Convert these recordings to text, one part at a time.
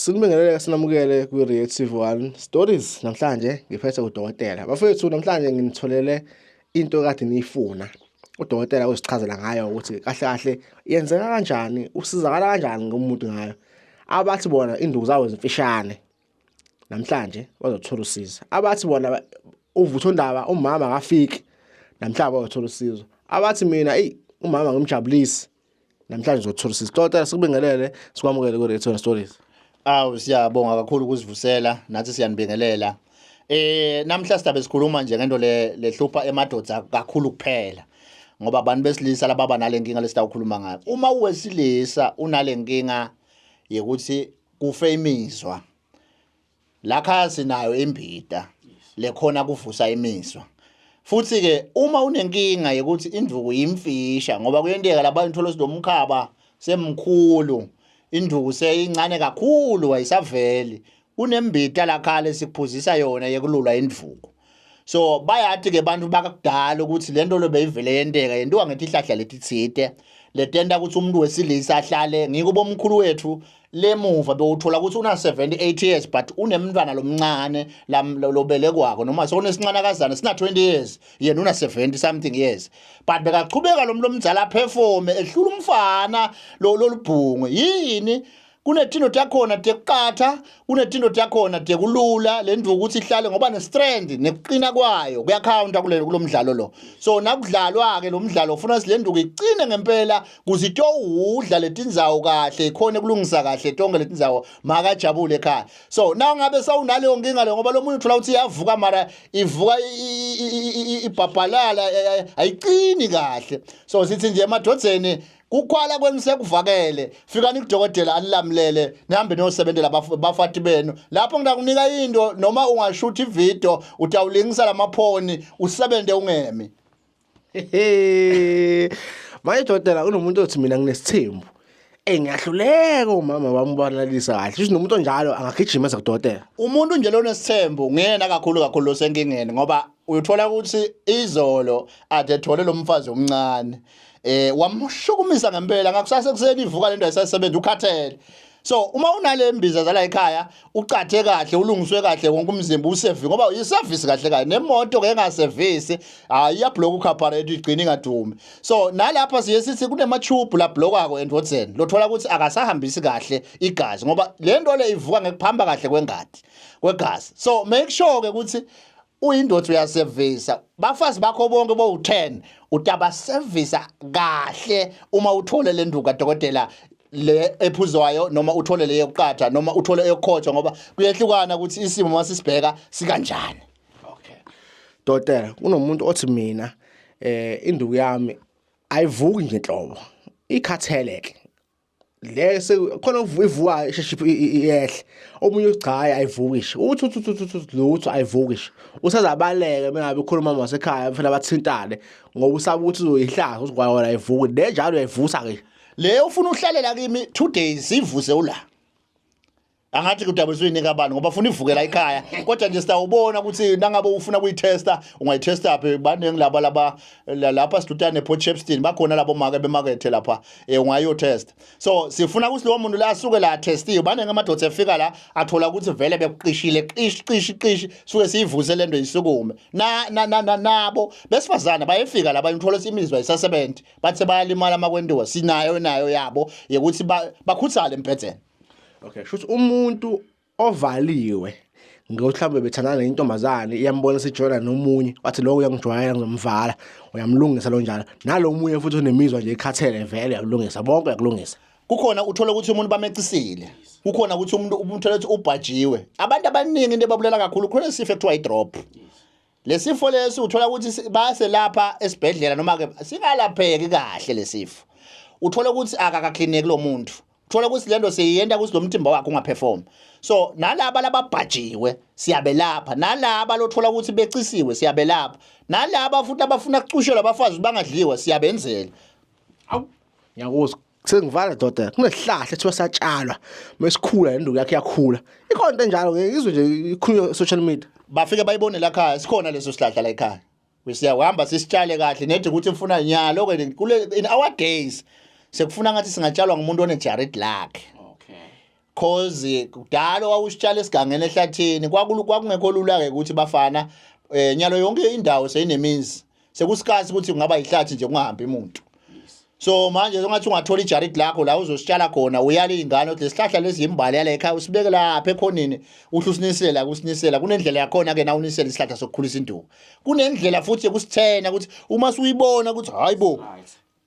Sinibingelele, sinamukele kwi-Reactive One Stories. Namhlanje ngiphethe udokotela. Bafethu, namhlanje nginitholele into kade niyifuna. Udokotela uzichazela ngayo ukuthi kahle kahle yenzeka kanjani, usizakala kanjani ngomuntu ngayo. Abathi bona induku zawo zimfishane, namhlanje bazothola usizo. Abathi bona uvuthondaba umama akafiki, namhlanje bazothola usizo. Abathi mina eyi umama ngimjabulisi, namhlanje uzothola usizo. Dokotela, sikubingelele, sikwamukele ku-Reactive One Stories. Awu, siyabonga kakhulu ukuzivusela, nathi siyanibingelela. Namhla sidabe sikhuluma nje ngento le lehlupha emadoda kakhulu kuphela. Ngoba abantu besilisa lababa nalenkinga lesitawukhuluma ngayo. Uma uwesilisa unalenkinga yekuthi kufe imizwa. Lakha sinayo imbida lekhona kuvusa imizwa. Futhi ke uma unenkinga yokuthi induku yimfisha, ngoba kuyenteka labantu thola sinomkhaba semkhulu, induku seyincane kakhulu, ayisaveli, kunembita lakhala esikuphuzisa yona yekulula induku. So bayathi ke bantu bakudala ukuthi lento lo beyivele yenteka, yentiwa ngetihlahla letitsite letenta ukuthi umuntu wesilisa ahlale. Ngiko bomkhulu wethu lemuva bewuthola ukuthi una 78 years but unemntwana lomncane lobelekwako, noma sewunesincanakazana sina 20 years, yena una 70 something years, but bekachubeka lo muntu omdala perform ehlula umfana lo lolubhungwe. Yini? Kunetinto takhona tekuqatha, kunetinto takhona tekulula le nduku ukuthi ihlale, ngoba ne-strength nekuqina kwayo kuyakhawunta kule kulomdlalo lo. So nakudlalwa ke lo mdlalo ufuna le nduku icine ngempela kuze itowudla letindzawo kahle, ikhona kulungisa kahle tonke letindzawo, makajabule ekhaya. So na ngabe sawunaleyo nkinga le, ngoba lo munye uthola ukuthi iyavuka mara ivuka ibhabhalala, ayiqini kahle. So sithi nje emadodzeni, kukhwala kwenu sekuvakele, fikani kudokotela anilamulele, nihambe niyosebentela bafati benu. Lapho ngitakunika into, noma ungashutha ividiyo, utawulingisa lamaphoni, usebente ungemi. Manje dokotela, kunomuntu othi mina nginesithembu. Ngiyahluleka, umama wambonakalisa kahle. Kusho nomuntu onjalo angagijima eze kudokotela? Umuntu nje lonesithembu nguyena kakhulu kakhulu losenkingeni, ngoba uyothola ukuthi izolo ade ethole lo mfazi omncane, wamshukumisa ngempela, ngakusasa ekuseni ivuka lento ayisasebenza, ukhathele. So uma unale mbiza zala ekhaya, ucathe kahle, ulungiswe kahle wonke umzimba, usevi, ngoba i-service kahle kahle nemoto ke engasevisi hayi iyablock ucarburetor, igcina ingadumi. So nalapha siye sithi kunema-tube lablokako endodzeni, lothola ukuthi akasahambisi kahle igazi, ngoba le nto le ivuka ngekuphamba kahle kwengadi kwegazi. So make sure ke ukuthi uyindoda uyasevisa bafazi bakho bonke bowu-10, utabasevisa kahle uma uthole le nduku kadokotela le ephuzwayo, noma uthole le yokuqatha, noma uthole eyokukhotshwa, ngoba kuyehlukana ukuthi isimo masisibheka sikanjani. Okay. Dokotela, kunomuntu othi mina induku yami ayivuki nje nhlobo. Ikhathele ke. Le khona ivuka isheshe iyehle. Omunye uthi cha, ayivuki nje. Uthi uthi uthi uthi lutho, ayivuki nje. Usazabaleke mengabe ukhuluma masekhaya, kufanele bathintane ngoba usaba ukuthi uzoyihlaza ukuthi kwayona ayivuki. Le njalo uyayivusa ke. Le ufuna uhlalela kimi 2 days sivuse ula. Angathi kudaba usuyinika abantu ngoba ufuna ivukela ekhaya, kodwa nje sitawubona ukuthi nangabe ufuna kuyitesta ungayitesta phi. Baningi laba laba lapha sidutane Port Shepstone, bakhona labo make bemakethe lapha, ungayotest. So sifuna ukuthi lowo muntu la asuke la testiwe. Baningi amadoda efika la athola ukuthi vele bekuqishile, qish qish qish, suke siyivuse lento isukume. Na na na nabo besifazana bayefika la, bayithola imizwa isasebenzi, bathi bayalimala makwentiwa. Sinayo nayo yabo yekuthi bakhuthale embhedzeni. Okay, shuthi umuntu ovaliwe ngokuthi mhlawumbe bethandana nentombazane, iyambona isijola nomunye, wathi lokho uyangijwayela, ngizomvala, uyamlungisa lo njalo. Nalo munye futhi unemizwa nje ikhathele vele, uyalungisa bonke, uyakulungisa. Kukhona uthola ukuthi umuntu bamecisile, kukhona ukuthi umuntu uthola ukuthi ubhajiwe. Abantu abaningi into ebabulela kakhulu, khona isifo ekuthiwa i-drop. Lesifo lesi uthola ukuthi baselapha esibhedlela noma ke singalapheki kahle lesifo, uthola ukuthi akakakliniki lo muntu, uthola ukuthi lento siyiyenta ukuthi lo mtimba wakhe ungaperform. So nalaba lababhajiwe siyabelapha, nalaba lothola ukuthi becisiwe siyabelapha, nalaba futhi abafuna kucushelwa abafazi bangadliwa siyabenzela. Awu, ngiyakuzwa. Sengivala doda, kunesihlahla ethiwa satshalwa mesikhula le nduku yakhe yakhula. Ikhona into enjalo, ngeke ngizwe nje ikhulunywa social media. Bafike bayibone la khaya, sikhona leso sihlahla la ekhaya. Siyahamba sisitshale kahle nethi ukuthi mfuna nyalo ke kule in our days sekufuna ngathi singatshalwa ngumuntu onejarid lakhe. Okay. Cause kudala wawusitshala esigangeni ehlathini, kwakungekho lula ke ukuthi bafana nyalo yonke indawo seyinemizi, sekusikhathi ukuthi kungaba ihlathi nje kungahambi umuntu. So manje ungathi ungathola ijaridi lakho la uzositshala khona, uyala iy'ngane ukuthi lesihlahla lesi yimbali yala ekhaya, usibeke lapha ekhoneni, uhle usinisela, kusinisela kunendlela yakhona-ke. Na unisela isihlahla sokukhulisa induku, kunendlela futhi yokusithena ukuthi uma suyibona ukuthi hayi bo,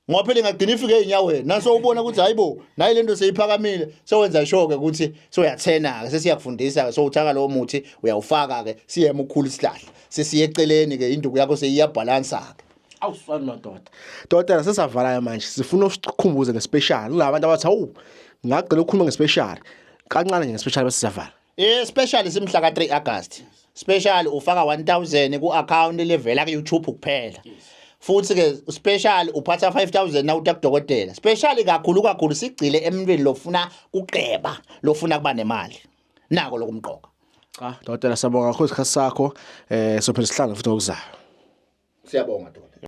ngoba phela ingagcina ifike ey'nyaweni, naso ubona ukuthi hayi bo, nayi lento seyiphakamile, sewenza sure-ke ukuthi soyathena-ke, sesiyakufundisa-ke, sowuthaka lowo muthi uyawufaka-ke, siyema ukukhula isihlahla, sesiye eceleni-ke, induku yakho seyiyabhalansa-ke. Awuswani madoda. Dokotela, sesavalayo manje, sifuna usikhumbuze ngespecial kulabantu abathi hawu, ngagcina ukukhuluma ngespecial kancane nje, ngespecial bese siyavala. Special simhla ka 3 August. Special ufaka 1000 ku account levela ku YouTube kuphela. Futhi ke special uphatha 5000 na uta kudokotela. Special kakhulu kakhulu sigcile emntwini lofuna kuqeba, lofuna kuba nemali. Nako lokumqoka. Cha dokotela, siyabonga kakhulu isikhathi sakho, sophinde sihlangane futhi ngokuzayo. Siyabonga dokotela.